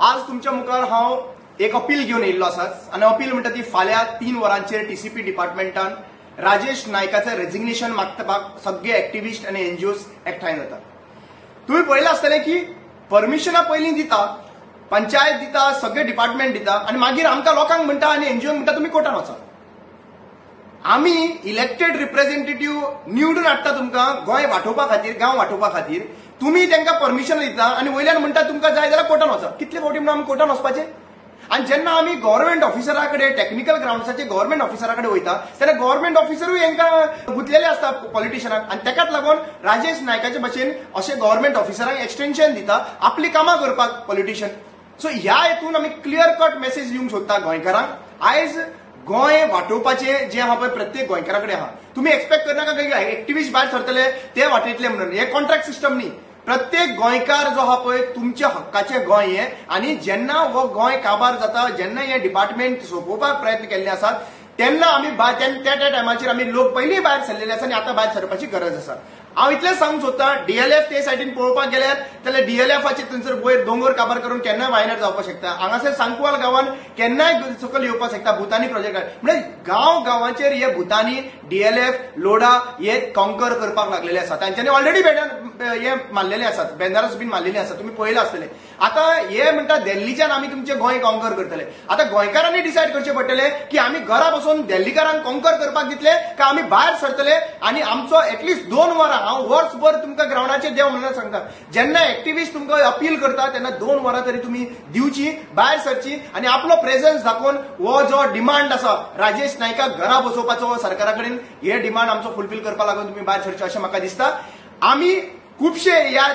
आज तुमच्या मुखार हांव एक अपील घेवन येयल्लो आसा आनी अपील म्हणटा ती फाल्यां 3 वरांचेर टीसीपी डिपार्टमेंटान राजेश नायकाचें रेजिग्नेशन मागपाक सगळे एक्टिविस्ट आनी एनजीओज एकठांय जाता. तुमी पळयलां आसतलें की परमिशनां पयलीं दिता, पंचायत दिता, सगळे डिपार्टमेंट दिता आनी मागीर आमकां लोकांक म्हणटा आनी एनजीओ म्हणटा तुमी कोर्टान वचा. आमी इलेक्टेड रिप्रेझेंटेटिव्ह निवडून हाडटा तुमकां गोंय वाटोवपा खातीर, गांव वाटोवपा खातीर. तुमी तांकां परमिशन दिता आनी वयल्यान म्हणटा तुमकां जाय जाल्यार कोर्टान वचा. कितले फावटी म्हणून आमी कोर्टान वचपाचें? आनी जेन्ना आमी गव्हर्मेंट ऑफिसरा कडेन, टॅक्निकल ग्रावंड्साचे गव्हर्मेंट ऑफिसरा कडेन वयता तेन्ना गव्हर्मेंट ऑफिसरूय हांकां गुंतलेले आसता पॉलिटिशनाक आनी ताकाच लागून राजेश नायकाचे भशेन अशे गव्हर्मेंट ऑफिसरांक एक्सटेन्शन दिता आपली कामां करपाक पॉलिटिशन. सो ह्या हेतून आमी क्लियर कट मेसेज दिवंक सोदता गोंयकारांक. आयज गोंय वाटोवपाचें जें आहा पळय प्रत्येक गोंयकारा कडेन आहा. तुमी एक्सपेक्ट करनाका की एक्टिविस्ट भायर सरतले ते वाटयतले म्हणून. हे कॉन्ट्रॅक्ट सिस्टम न्ही. प्रत्येक गोंयकार जो आहा पळय तुमच्या हक्काचें गोंय हें आनी जेन्ना हो गोंय काबार जाता, जेन्ना हें डिपार्टमेंट सोंपोवपाक प्रयत्न केल्ले आसात तेन्ना आमी त्या त्या टायमाचेर आमी लोक पयलीं भायर सरलेले आसा आनी आतां भायर सरपाची गरज आसा. हांव इतलें सांगूंक सोदता, डीएलएफ ते सायडीन पळोवपाक गेल्यार जाल्यार डीएलएफाचे थंयसर वयर दोंगर काबार करून केन्नाय वायनाड जावपाक शकता. हांगासर सांकवाल गांवान केन्नाय सकयल येवपाक शकता भुतानी प्रोजेक्टार. म्हणजे गांव गांवांचेर हे भुतानी डीएलएफ लोडा हे कॉन्कर करपाक लागलेले आसा. तांच्यांनी ऑलरेडी हे मारलेले आसात, बॅनर्स बीन मारलेले आसात, तुमी पळयला आसतले. आतां हे म्हणटा दिल्लीच्यान आमी तुमचें गोंय कॉन्कर करतले. आतां गोंयकारांनी डिसायड करचें पडटलें की आमी घरा बसून दिल्लीकारांक कॉन्कर करपाक दितले काय आमी भायर सरतले आनी आमचो एटलिस्ट 2 वरां, हांव वर्सभर तुमकां ग्रावंडाचेर देव म्हणून सांगता, जेन्ना एक्टिविस्ट तुमकां अपील करता तेन्ना 2 वरां तरी तुमी दिवची, भायर सरची आनी आपलो प्रेझन्स दाखोवन हो जो डिमांड आसा राजेश नायकाक घरा बसोवपाचो सरकारा कडेन, हे डिमांड आमचो फुलफील करपाक लागून तुमी भायर सरचे अशें म्हाका दिसता. आमी खुबशे ह्या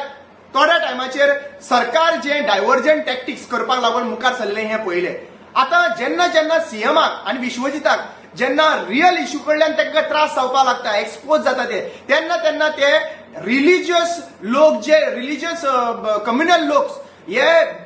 थोड्या टायमाचेर सरकार जे डायवर्जन टॅक्टिक्स करपाक लागून मुखार सरलें हें पळयलें. आतां जेन्ना जेन्ना सीएमाक आनी विश्वजिताक जेन्ना रियल इश्यू कडल्यान तांकां त्रास जावपाक लागता, एक्सपोज जाता ते, तेन्ना तेन्ना ते रिलिजियस लोक जे रिलिजियस कम्युनल लोक हे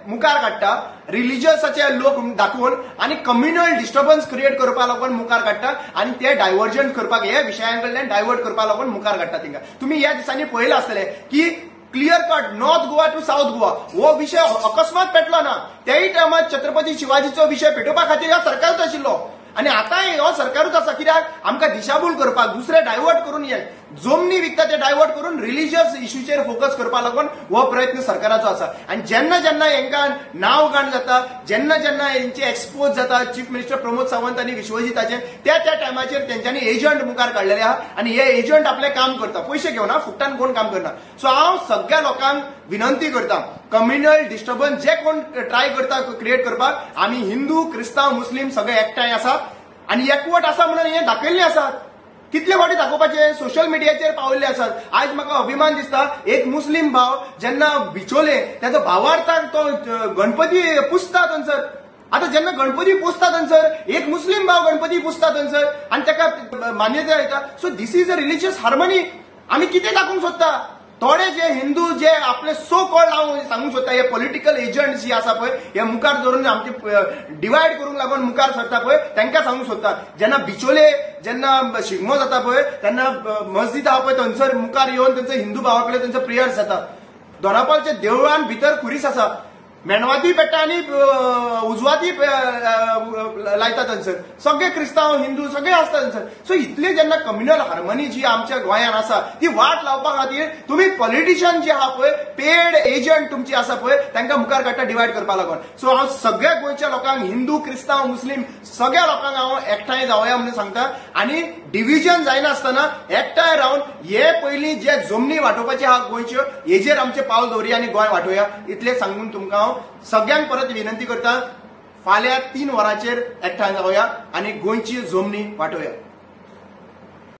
मुखार काडटा, रिलिजियसाचे लोक दाखोवन आनी कम्युनल डिस्टर्बन्स क्रिएट करपाक लागून मुखार काडटा आनी ते डायवर्जन करपाक, हे विशयां कडल्यान डायवर्ट करपाक लागून मुखार काडटा तांकां. तुमी ह्या दिसांनी पळयलां आसतलें की clear cut north Goa to south Goa हो विशय अकस्मात पेटलो ना. त्याय टायमार छत्रपती शिवाजीचो विशय पेटोवपा खातीर ह्या सरकारूच आशिल्लो आनी आतांय हो सरकारूच आसा. कित्याक आमकां दिशाभूल करपाक, दुसरे डायवर्ट करून, हे जमनी विकता ते डायवर्ट करून रिलिजियस इश्यूचेर फोकस करपाक लागून हो प्रयत्न सरकाराचो आसा. आनी जेन्ना जेन्ना हांकां नांव घाण जाता, जेन्ना जेन्ना हेंचे एक्सपोज जाता चीफ मिनिस्टर प्रमोद सावंत आनी विश्वजिताचे, त्या त्या टायमाचेर तेंच्यांनी एजंट मुखार काडलेले आहा आनी हे एजंट आपलें काम करता, पयशे घेवना, फुकटान कोण काम करना. सो हांव सगळ्या लोकांक विनंती करता, कम्युनल डिस्टर्बन्स जे कोण ट्राय करता क्रिएट करपाक, आमी हिंदू क्रिस्तांव मुस्लीम सगळे एकठांय आसा आनी एकवट आसा म्हणून हें दाखयल्लें आसा. कितले फावटी दाखोवपाचे, सोशल मिडियाचेर पावल्ले आसात. आयज म्हाका अभिमान दिसता, एक मुस्लीम भाव जेन्ना बिचोले ताचो भावार्थाक तो गणपती पुजता थंयसर. आतां जेन्ना गणपती पुजता थंयसर एक मुस्लीम भाव गणपती पुजता थंयसर आनी ताका मान्यताय येता. So this is a religious harmony. आमी कितें दाखोवंक सोदता? थोडे जे हिंदू जे आपले सो कॉल्ड हांव सांगूंक सोदता हे पॉलिटिकल एजंट जे आसा पळय हे मुखार धरून आमचे डिवायड करूंक लागून मुखार सरता पळय तांकां सांगूंक सोदता, जेन्ना बिचोले जेन्ना शिगमो जाता पळय तेन्ना मस्जिद आहा पळय थंयसर मुखार येवन थंयसर हिंदू भावा कडेन थंयसर प्रेयर्स जाता. दोनापालच्या देवळान भितर खुरीस आसा, मेणवाती पेट्टा आनी उजवाती लायता थंयसर, सगळे क्रिस्तांव हिंदू सगळे आसता थंयसर. सो इतले जेन्ना कम्युनल हार्मनी जी आमच्या गोंयांत आसा ती वाट लावपा खातीर तुमी पॉलिटिशियन जे आहा पळय, पेड एजंट तुमची आसा पळय, तांकां मुखार काडटा डिवायड करपा लागून. सो हांव सगळ्या गोंयच्या लोकांक, हिंदू क्रिस्तांव मुस्लीम सगळ्या लोकांक हांव एकठांय जावया म्हणून सांगता आनी डिविजन जायनासतना एकठांय रावन हे पयलीं जे जमनी वांटोवपाचे आहा गोंयच्यो हेजेर आमचें पावल दवरुया आनी गोंय वांटोवया. इतलें सांगून तुमकां हांव सगळ्यांक परत विनंती करता, फाल्यां 3 वरांचेर एकठांय जावया आनी गोंयची जमनी वांटोवया.